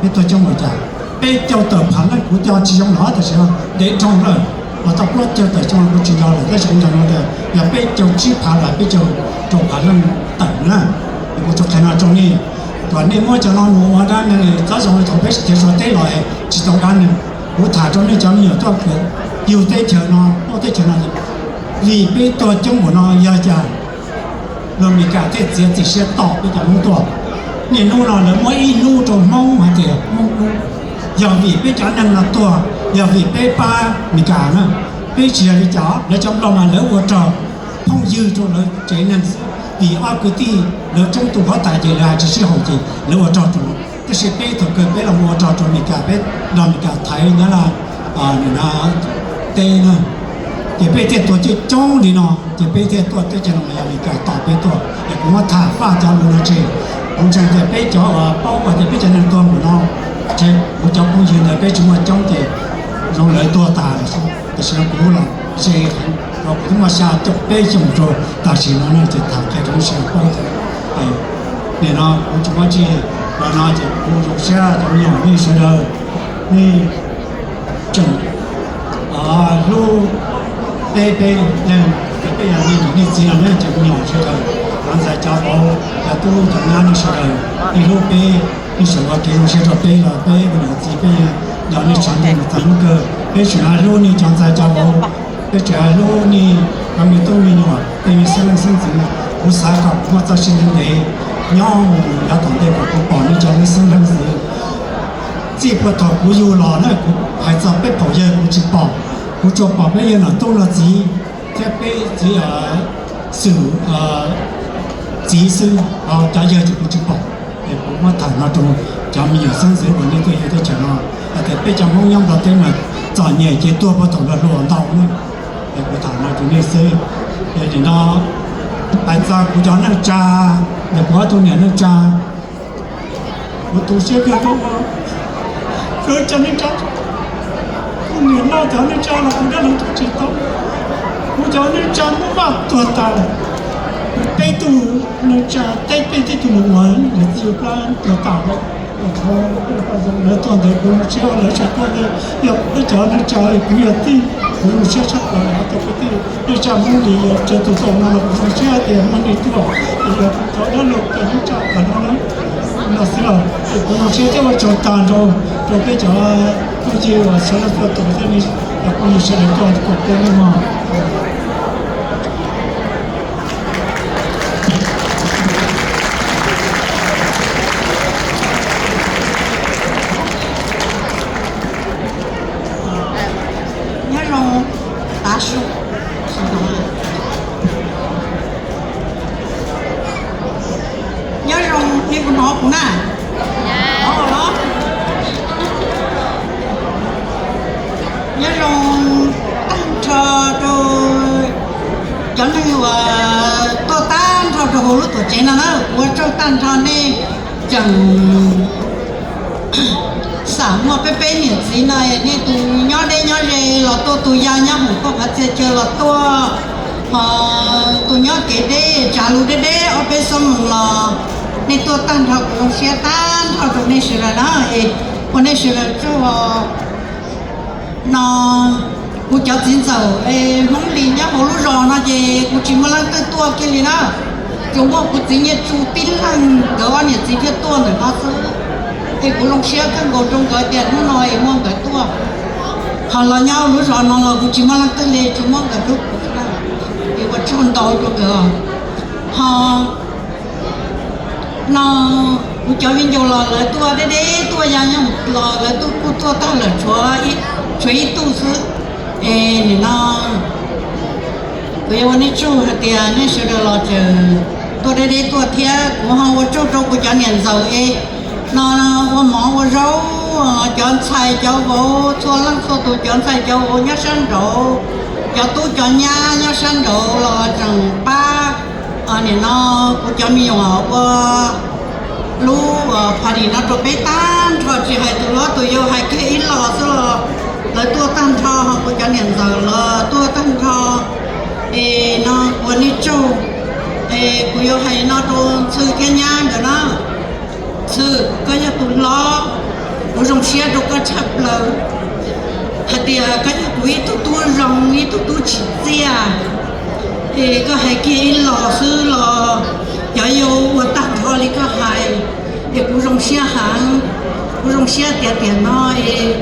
Peb tuag coob ua cas? Peb caug tawm phav leej kuv cog tsis zoo los tab sis ntev dhau lawm, los tau plaub caug tawm xyoo kuv tsis nco lawm, tab sis kuv nco no tias yog peb caug tsib phav los peb caug rau phav leej tawm na. Kuv tsuas qhia no rau nej, kom nej muab cov no mus ua dab neeg, txhob zoo li thaum peb khiav suav teb los tsis tau dab neeg. Kuv tham rau nej cov me nyuam tuaj yug teb chaws no, tuaj teb chaws no, vim peb tuag coob npaum no yog cas luag Meskas thiaj txiav txim siab tom peb cov Hmoob tuaj? Niaj hnub no lawv muab ib hnub rau Hmoob hais tias Hmoob hnub, yog vim peb cov neeg no tuag, yog vim peb pab Meskas na. Peb tsis yog li cas, lawv cov Nplog mas lawv ua rog phooj ywg rau lawv tsev neeg xwb, vim ob kwv tij lawv tsoob tus huab tais ces lawv hais tsis sib haum ces lawv ua rog rau. Tab sis peb thaum kawg peb los mus ua rog rau Meskas, peb nrog Meskas thaiv Nyab Laj teb na. Ces peb thiaj tuag coob coob li no, ces peb thiaj tuaj teb chaws no yog Meskas tom peb tuaj. Es kuv muab tham faj cov lus no tseg, kuv ntseeg tias peb cov uas paub hais tias peb cov neeg tuag npaum no, kuv cov phooj ywg ntawd peb tsis muaj coob ces zoo lawv tuag tas lawm xwb. Tam sim no kuv los ze heev, kuv twb muaj xya caum peb xyoos rau tam sim no na, ces tham qhia rau nej sawv daws paub. Nim no kuv tsis muaj tsi los no ces kuv zoo siab rau nej sawv daws, nej tseem hlub peb, peb leeg, peb yog nej niam nej txiv los nej tseem me nyuam sawv daws, cov ntxhais cov vauv, cov tub cov nyab nej sawv daws, nej hlub peb, nej sawv ua kev zoo siab rau peb los peb ua niam txiv peb nco nej tshav ntuj nws txaj hlub kawg. Peb tseem hlub nej cov ntxhais cov vauv, peb tseem hlub nej cov me tub me nyuam, peb me xeeb leej xeeb ntxwv. Kuv xav kom kuv muaj txoj sia ntev ntev nyob mus yav tom ntej kom kuv pom nej cov me xeeb leej ntxwv. Txij puag thaum kuv yug los na kuv hais txog peb phaum yawg kuv tsis pom, kuv tsuas pom peb yawg Nom Tooj Nom Txiv thiab peb txiv Xwm Txiv xwb, cov yawg ces kuv tsis pom. Es kuv muab tham no rau cov me nyuam xeeb ntxwv uas nej tuaj yug teb chaws no, hais tias peb cov Hmoob nyob Nplog teb mas txom nyem ces tuag puag thaum hluas hluas ntau na. Es kuv tham no rau nej xwb. Es nim no hais txog kuv cov neej tsa, yog kuv ob tug niam neej tsa, kuv tu siab kawg, kuv cov neej tsa, kuv niam loj cov neej tsa los kuv dab laug tuaj tsis tau, kuv cov neej tsa muab vaj tuag tas lawm. Peb tug neej tsa, peb tib tug mus ua niam txiv plab tuag tas lawm. Lawv tuaj ntawd kuv zoo siab, lawv tsis tuaj, yog peb cov neej tsa kuv yog tij, kuv zoo siab tshaj plaws. Cov kwv tij neej tsa Hmoob Lis, tsawg tus tau no los kuv zoo siab tias muaj nej tuaj, es yog kuv cov dab laug cov neej tsa tas no, no xwb los kuv zoo siab thiab ua tsaug tag nrho rau peb cov phooj ywg uas sawv daws tuaj tos thiab, phooj ywg sawv daws tuaj kom peb mog. Nyob zoo, tav su, nyob zoo, nej puas hnov kuv na? Hnov los? Nyob zoo tag nrho rau cov neeg uas tuaj tag nrho rau hauv lub tuam tsev no na, ua tsaug tag nrho nej tseem xam muaj peb peb niam txiv no, nej tus nyob deb nyob ze los tuaj, tus ya nyob hauv poj qhov txhia chaw los tuaj, ho tus nyob kev deb tsav lus deb deb ob peb xuab moos los nej tuaj tag nrho, kuv zoo siab tag nrho rau nej sawv daws na, es ua nej sawv daws tsaug. No kuv cov txiv ntxawm Hmoob Lis nyob hauv lub zos no ces kuv tsis muaj leej twg tuaj kiag li na, tsuas muaj kuv txiv Nyiaj Tsu tib leeg, nkawd ob niam txiv thiaj tuaj ntawm no xwb. Es kuv zoo siab kawg nkaus rau nkawd tias hnub no es muaj nkawd tuaj. Ho los nyob lub zos no los kuv tsis muaj leej twg li, tsuas muaj nkawd hlub kuv xwb na, es ua tsaug ntau rau nkawd. Ho no kuv cov viv ncaus los lawv tuaj deb deb tuaj, ya nyob los lawv tuaj kuj tuaj tag lawm, tshuav ib tug xwb. Es nim no kuv yuav ua nej tsaug hais tias nej sawv daws los tseem tuaj deb deb tuaj thiab. Kuv ho ua tsaug rau kuv cov niam ntxawm es no ua mov ua zaub, cov ntxhais cov vauv txhua leej txhua tus, cov ntxhais cov vauv nyob sab nraud, cov tub cov nyab nyob sab nraud los tseem pab. Nim no kuv cov me nyuam ua lub party no rau peb tag nrho, tsis hais tus hlob tus yau, hais kiag ib los xwb los lawv tuaj tag nrho, ho kuv cov niam ntxawm los tuaj tag nrho. Es no ua nej tsaug. Es kuv yuav hais no rau Ntxhw thiab Nyab nkawd na. Ntxhw, koj yog tus hlob, Zoo siab rau koj tshaj plaws hais tias koj yog kuv ib tug tub zoo, ib tug tub tsim txiaj, es koj hais kiag ib los xwb los cov yau ua tag nrho li koj hais, es kuv zoo siab heev. Kuv zoo siab tias tiam no es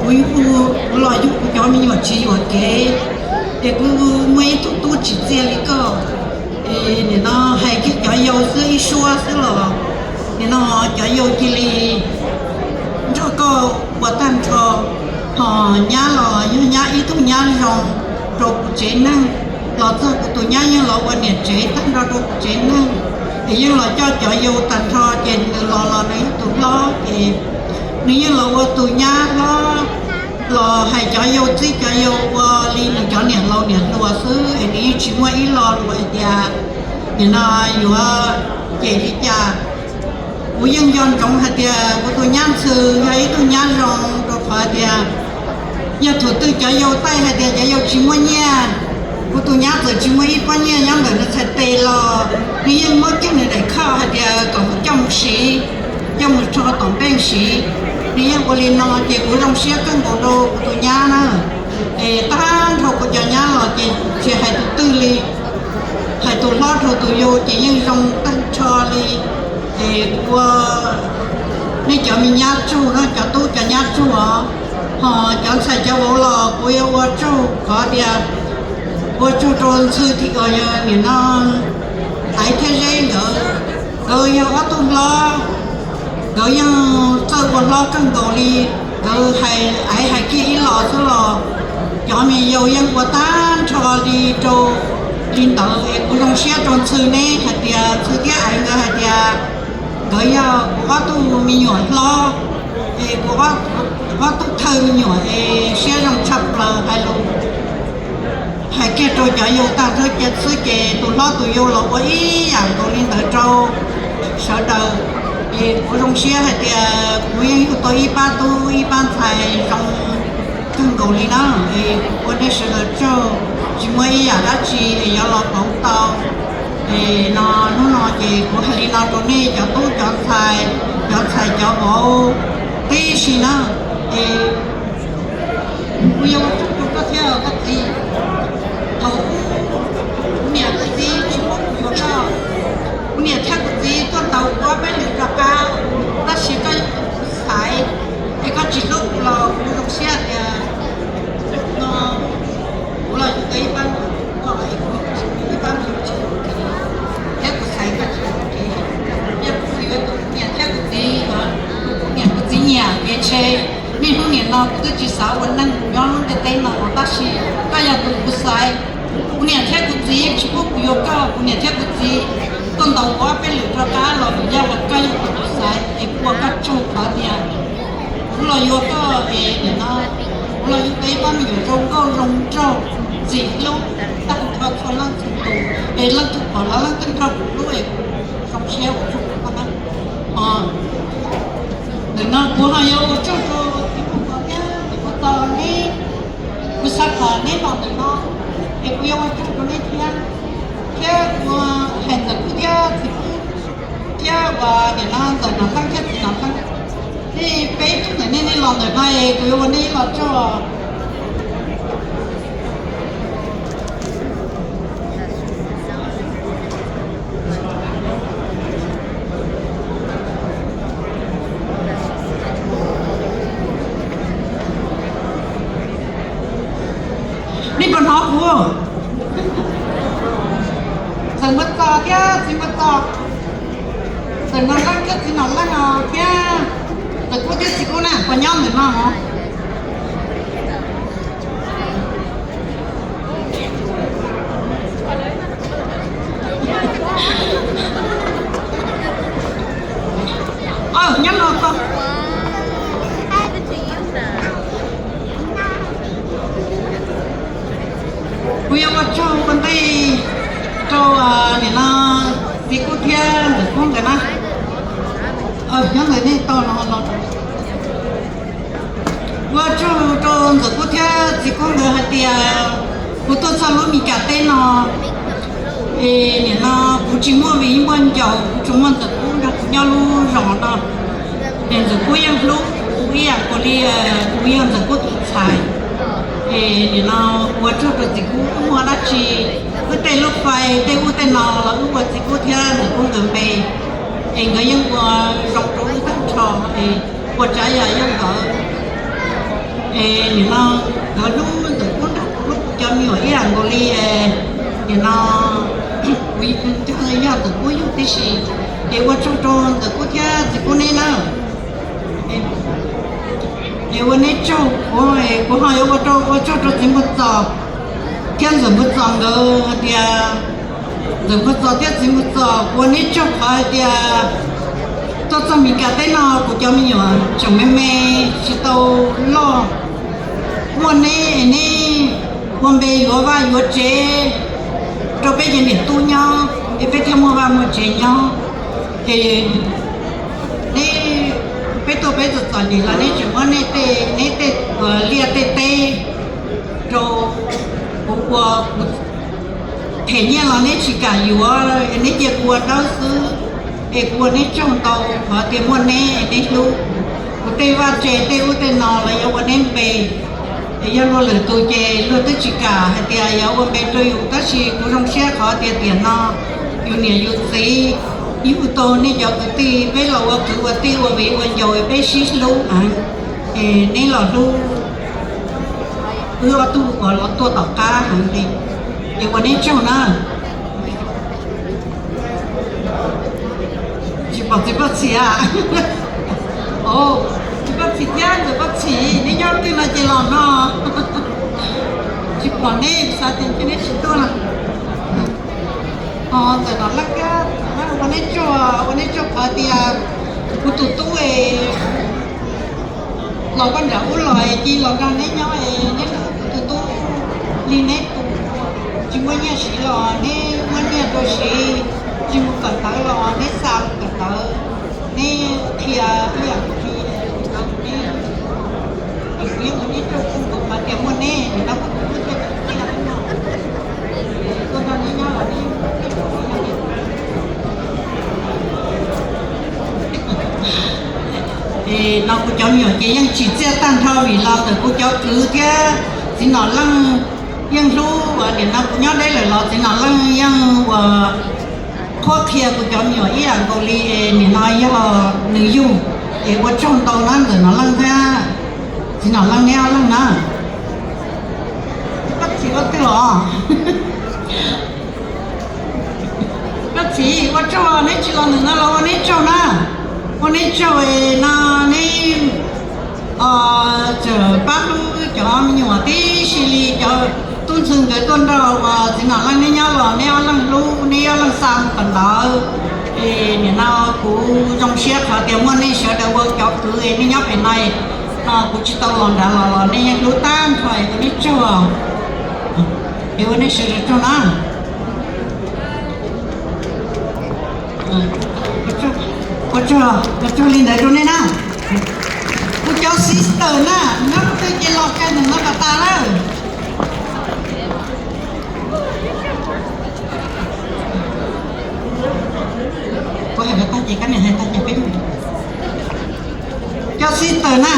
kuv, kuv los yug kuv cov me nyuam tsis yuam kev, es kuv muaj ib tug tub tsim txiaj li koj. Es nim no hais kiag cov yau xwb ib suab xwb los nim no cov yau cia li nrog koj ua tag nrho. Ho nyab los yog nyab ib tug nyab zoo rau kuv tsev neeg, los txog kuv tus nyab yeej los ua niam tsev tag nrho rau kuv tsev neeg. Es yeej los coj cov yau tag nrho ces nws los los nws yog tus hlob ces nws yeej los ua tus nyab hlob, los hais cov yau txib cov yau ua li nws cov niam laus niam hluas xwb es nws yeej tsis muaj ib lo lus hais tias nim no yuav cem li cas. Kuv yeej nco ntsoov hais tias kuv tus nyab Ntxhw yog ib tug nyab zoo rau qhov tias yog thaum twg cov yau taij hais tias cov yau tsis muaj nyiaj, kuv tus nyab txawm tsis muaj ib pob nyiaj nyob ntawm nws txhais tes los nws yeej muab kiag nws daim khauj hais tias kom mus coj mus siv, coj mus rho tom npeej siv. Nws yeej ua li no ces kuv zoo siab kawg nkaus rau kuv tus nyab na. Es tag nrho kuv cov nyab los ces tsis hais tus twg li, hais tus hlob rau tus yau ces yeej zoo tag nrho li. Es ua nej cov me nyab tsaug na, cov tub cov nyab tsaug os. Ho cov ntxhais cov vauv los kuv yuav ua tsaug qhov tias ua tsaug rau Ntxhw thiab, nim no Aiv thiab Zeb nkawd, nkawd yog ob tug hlob, nkawd yeej txawj ua hlob kawg nkaus li. Nkawd hais, Aiv hais kiag ib los xwb los cov me yau yeej ua tag nrho li rau li ntawd. Es kuv zoo siab rau Ntxhw neb hais tias Ntxhw thiab Aiv nkawd hais tias nkawd yog kuv ob tug me nyuam hlob, es kuv ob tug thawj me nyuam es siab zoo tshaj plaws hais lus hais kiag rau cov yau tag nrho xwb ces tus hlob tus yau los ua ib yam nkaus li ntawd rau sawv daws. Es kuv zoo siab hais tias kuv yeej yug tau ib pab tub ib pab ntxhais zoo kawg nkaus li na. Es kuv ua nej sawv daws tsaug, tsis muaj ib yam dab tsi es yuav los pauv tau. Es no hnub no ces kuv hais li no rau nej cov tub cov ntxhais, cov ntxhais cov vauv tib si na. Es kuv yuav ua tsaug rau koj thiab koj txiv. Thaum ub kuv niam kuv txiv tsis pub kuv yuav koj, kuv niam thiab kuv txiv tuaj ntaus kuv ob peb lwm rov qab, tab sis koj yog tus kuv xaiv, es koj tsis hlub kuv los kuv zoo siab tias no kuv los yug tau ib pab, ib pab me nyuam tsis, thiab kuv xaiv koj tsis, yog kuv yuav tus kuv niam thiab kuv txiv, kuv niam kuv txiv nyiam ces ntshe niaj hnub nim no kuv twb tsis xav ua neeg nyob lub ntiaj teb no los tab sis koj yog tus kuv xaiv. Kuv niam thiab kuv txiv tsis pub kuv yuav koj, kuv niam thiab kuv txiv tuaj ntaus kuv ob peb lwm rov qab los vim yog koj yog tus kuv xaiv es kuv ua koj tsaug qhov tias kuv los yuav koj es nim no kuv los yuav tau ib pab me nyuam zoo nkauj zoo nraug ntxim hlub tag nrho txhua leej txhua tus, es leej twg pom los leej twg nrog kuv hlub es kuv zoo siab ua tsaug rau koj na. Ntawm no kuv ho yuav ua tsaug rau txiv Paj Kos thiab txiv Paj Txos neb, kuv xav kom neb los ntawm no es kuv yuav ua tsaug rau neb thiab, thiab kuv hais Ntxawm Kub thiab txiv Kub thiab uas nim no Ntxawm Nom Leej thiab txiv Nom Leej, nej peb tug ntawm nej, nej los ntawm no es kuv yuav ua nej ib los tsaug. Nej puas hnov kuv? Ntxawm Npua Txos thiab txiv Npua Txos, Ntxawm Nom Leej thiab txiv Nom Leej os thiab Ntxawm Kub thiab txiv Kub na puas nyob ntawm no? Nyob no. Kuv yuav ua tsaug ua ntej rau nim no txiv Kub thiab Ntxawm Kub nkawd na. Nyob ntawm nej tau no los. Ua tsaug rau Ntxawm Kub thiab txiv Kub nkawd hais tias kuv tuaj txog lub Mes Kas teb no es nim no kuv tsis muaj Vim Ib Npuaj Ncaus, kuv tsuas muaj Ntxawm Kub nrog kuv nyob lub zos no. Es Ntxawm Kub yeej hlub kuv ib Kuv yog Ntxawm Kub tus ntxhais, es nim no ua tsaug rau txiv Kub, wb muaj dab tsi, wb tej lub fais tej ub tej no los wb ua txiv Kub thiab Ntxawm Kub nkawd npe, es nkawd yeej ua zoo rau wb tag nrho, es ua tsav yam yog nkawd. Es nim no nkawd hlub Ntxawm Kub nrog kuv hlub kuv cov me nyuam ib yam nkaus li. Nim no kuv yog Ntxawm Kub yug tib si, es ua tsaug rau Ntxawm Kub thiab txiv Kub neb na. Es ua neb tsaug, kuv ho yuav ua rau ua tsaug rau txiv Npug Txos thiab Ntxawm Npug Txos nkawd hais tias, Ntxawm Npug Txos thiab txiv Npug Txos, kuv ua neb tsaug qhov hais tias tuaj txog Mes Kas teb no kuv cov me nyuam tseem me me tsis tau loj, muaj neb es neb ua npe yuav vaj yuav tsev rau peb cov niam tub nyob, es peb thiaj muaj vaj muaj tsev nyob. Es neb, peb tuaj peb txom txom nyem los neb tseem muab neb tej, neb tej liaj tej teb rau kuv ua, kuv them nyiaj los neb tsis kam yuav, neb cia kuv ua dawb xwb. Es kuv ua neb tsaug ntau qhov tias muaj neb, neb hlub. Kuv tej vaj tse tej ub tej no los yuav ua neb npe. Es yog luag lwm tus ces luag twb tsis kam hais tias yuav ua npe rau yus, tab sis kuv zoo siab qhov tias tiam no yus niam yus txiv yug tau nej cov kwv tij, peb los ua kwv ua tij ua viv ua ncaus, peb sib hlub heev. Es neb los hlub wb ob tug uas los tuaj tom qab heev li, es ua neb tsaug na. Tsis pom txiv Paj Txhim a? Txiv Paj Txhim thiab Ntxawm Paj Txhim neb nyob twg no ces los no. Tsis pom neb, xav tias neb tsis tuaj. Ntxawm Nom Leej thiab ua neb tsaug, ua neb tsaug qhov tias kuv tus tub los koj nram ub los es cia los nrog neb nyob es neb hlub kuv tus tub li neb tus. Tsis muaj nyiaj siv los neb muab nyiaj rau siv, tsis mus kawm ntawv los neb xa mus kawm ntawv, neb qhia ib yam li neb, kuv yeej ua neb tsaug kawg nkaus qhov tias muaj neb nim no kuv tus tub tuaj tom tiaj no. Tuaj nrog neb nyob los neb, es no kuv cov me nyuam ces yeej tsim txiaj tag nrho vim los ntawm kuv cov kwv thiab txiv Nom Leej yeej hlub. Nim no kuv nyob deb lawm los txiv Nom Leej yeej ua qhuab qhia kuv cov me nyuam ib yam nkaus li. Nim no yog nws yug, es ua tsaug ntau na Ntxawm Nom Leej thiab txiv Nom Leej neb ob leeg na. Paj Txhim ua twg os? Paj Txhim ua tsaug, neb tsis los ntawm no los ua neb tsaug na. Ua neb tsaug no neb txawm pab hlub cov me nyuam tib si li cov tub ntxhw nkawd tuaj nrog uas txiv Nom Leej neb nyob los neb ob leeg hlub, neb ob leeg xa mus kawm ntawv. Es nim no kuv zoo siab qhov tias muaj nej sawv daws ua cov kwv es nej nyob pem no, no kuv tsis tau los nrad los los nej yeej hlub tag nrho es ua nej tsaug. Es ua nej sawv daws tsaug na. Ua tsaug, ua tsaug li ntawd rau nej na. Kuv cov sister na, nyob rau twg ces los kawg ntawm no kom tas lawm. Kuv hais lawv tag ces kab niam hais tag ces peb mus. Cov sister na,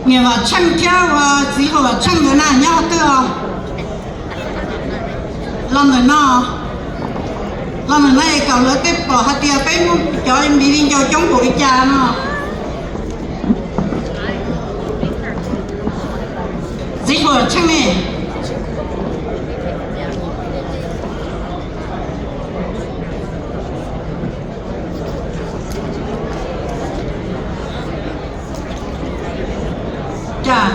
niam Vam Tsheej thiab uas txiv hluas Vam Tsheej nkawd na nyob twg os? Los ntawm no, los ntawm no es kom lawv tej pom hais tias peb muaj cov npiv li ncau coob npaum li cas no. Txiv hluas Vam Tsheej ne? Cas?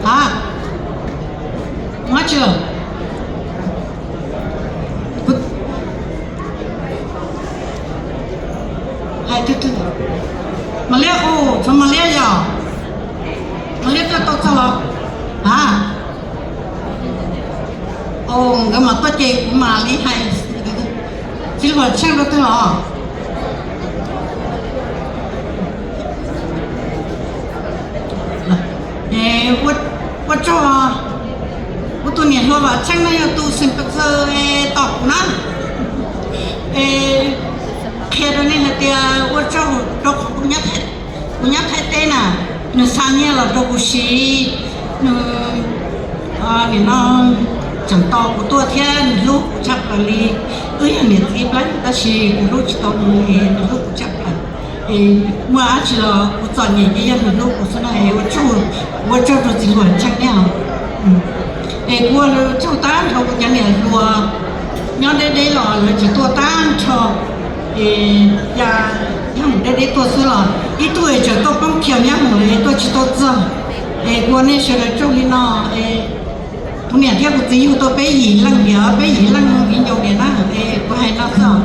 A, muab tsi lawm? Hais twg twg? Mas Liab, u, txog Mas Liab yog? Mas Liab tuaj tau txog los? A, u, nkawd mas tuaj ces kuv mam li hais. Txiv hluas Tsheej rau twg los? Ua tsaug, kuv tus niam hluas Vam Tsheej no yog tus xeem pes xaw tos kuv na. Es qhia rau nej hais tias ua tsaug rau qhov kuv nyob Thaib teb na, nws xa nyiaj los rau kuv siv, nws nim no tseem tos kuv tuaj thiab nws hlub kuv tshaj plaws li. Wb yog niam txiv plab tab sis kuv hlub tsis tau nws es nws hlub kuv tshaj plaws. Es muaj dab tsi los kuv txom nyem ces yog nws hlub kuv xwb na. Es ua tsaug, ua tsaug rau txiv hluas Ntseej thiab os. Es kuv ua tsaug tag nrho kuv cov niam hluas nyob deb deb los lawv tseem tuaj tag nrho. Es yog mus deb deb tuaj xwb los ib tug es tseem tuaj poob khiaus nyob mus es tuaj tsis tau txog. Es kuv ua nej sawv daws tsaug li no. Es kuv niam thiab kuv txiv yug tau peb yim leej, yog peb yim leej viv ncaus niam na. Es kuv hais no xwb.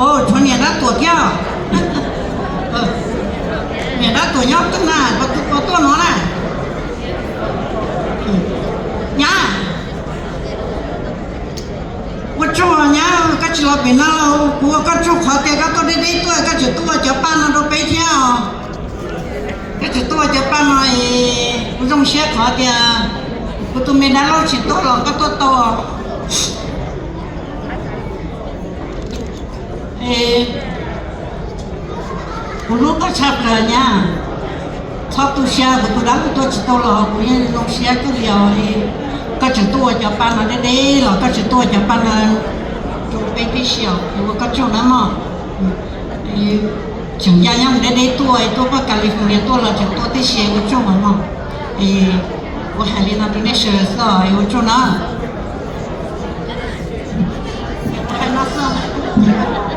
Os, tshuav niam Dab Tuam thiab. Niam Dab Tuam nyob twg na, puas tuaj no na? Nyab, ua tsaug nyab, koj tsis los pem no, kuv ua koj tsaug qhov tias koj tuaj deb deb tuaj, koj tseem tuaj ua cov paj no rau peb thiab os. Koj tseem tuaj ua cov paj no es kuv zoo siab qhov tias kuv tus me dab laug tsis tuaj los koj tuaj tau. Es kuv hlub koj tshaj plaws nyab. Txhob tu siab, kuv tus dab laug tuaj tsis tau los kuv yeej zoo siab kawg li os. Koj tseem tuaj ua cov paj no deb deb los koj tseem tuaj ua cov paj no rau peb tib si os, es ua koj tsaug na mog. Tseem ya nyob mus deb deb tuaj, tuaj pab California tuaj los tseem tuaj tib si, ua tsaug mog. Es kuv hais li no rau nej sawv daws xwb os, es ua tsaug na. Kuv hais no xwb.